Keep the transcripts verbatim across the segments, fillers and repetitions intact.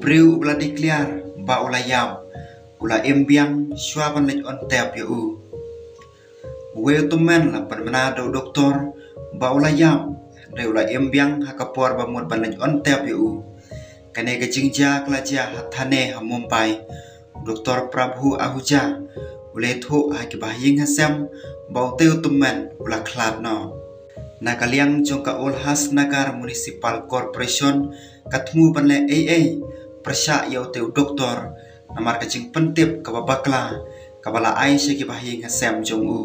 Briew uba la declare ba u la ïap u la im biang shuwa ban leit on tep ïa u. Uwei u tymmen la pynbna da u doktor ba u la ïap, hynrei u la im biang ha ka por ba mut ban leit on tep ïa u. Kane ka jingjia ka la jia ha thane ha Mumbai. U Doktor Prabhu Ahuja u la ïathuh ha ki bahaïing hasem ba utei u tymmen u la khlad noh. Na ka liang jong ka Ulhasnagar Municipal Corporation ka thmu ban leh ei ei pyrshah ïa utei u doktor namar ka jingpyntip kaba bakla kaba la ai sha ki bahaïing hasem jong u.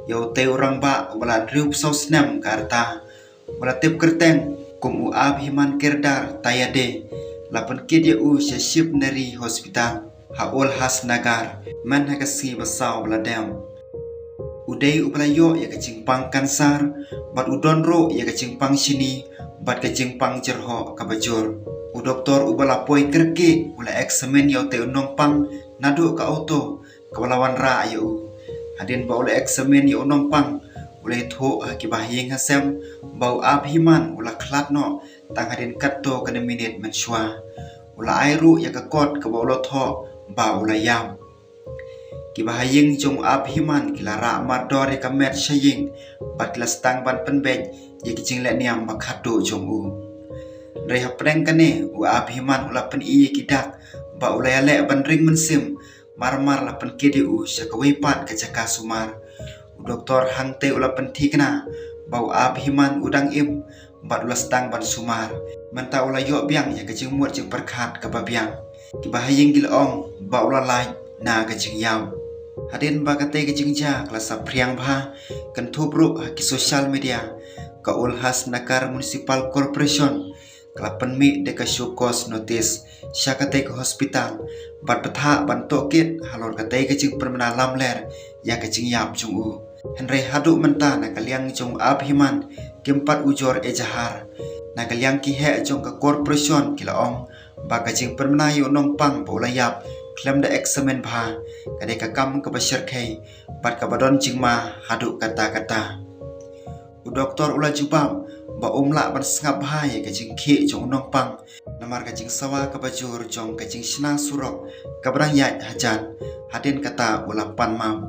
Ïa utei u rangbah uba la hynriewphew saw snem ka rta, uba la tip kyrteng kum u Abhiman Kirdar Tayade, la pynkit ïa u sha Shivneri Hospital ha Ulhasnagar mynha ka sngi ba saw ba la dep. U dei uba la ïoh ïa ka jingpang kansar bad u don ruh ïa ka jingpang shini bad ka jingpang jyrhoh kaba jur. U doktor uba la poi kyrkieh u la examine ïa utei u nongpang naduh ka auto kaba la wanrah ïa u. Hadien ba u la examine ïa u nongpang, u la ïathuh ha ki bahaïing hasem ba u Abhiman u la khlad noh tang hadien katto katne minit mynshuwa. U la ai ruh ïa ka kot kaba u la thoh ba u la ïap. Ki bahaïing jong u Abhiman ki la rah mardor ïa ka met sha ïing bad ki la sdang ban pynbeit ïa ki jinglehniam ba khatduh jong u. Hynrei hapdeng kane u Abhiman u la pyni ïa ki dak ba u la ïaleh ban ring mynsiem, mar mar la pynkit ïa u sha kawei pat ka jaka sumar. U doktor hangtei u la pynthikna ba u Abhiman u dang im bad u la sdang ban sumar. Mynta u la ïoh biang ïa ka jingmut jingpyrkhat kaba biang. Ki bahaïing ki la ong ba u la lait na ka jingïap. Hadien ba katei ka jingjia ka la saphriang bha, kynthup ruh ha ki social media, ka Ulhasnagar Municipal Corporation ka la pynmih da ka show cause notice sha katei ka hospital bad bthah ban tohkit halor katei ka jingpynbna lamler ïa ka jingïap jong u. Hynrei haduh mynta na ka liang jong u Abhiman kim pat ujor ejahar. Na ka liang ki heh jong ka corporation ki la ong ba ka jingpynbna ïa u nongpang ba u la ïap khlem da examine bha ka dei ka kam kaba shyrkhei bad kaba don jingma haduh katta katta. U doktor u la jubab ba um lah ban sngap bha ïa ka jingkhih jong u nongpang namar ka jingsawa kaba jur jong ka jingshna surok kaba dang ïaid hajan. Hadien kata u la pan map.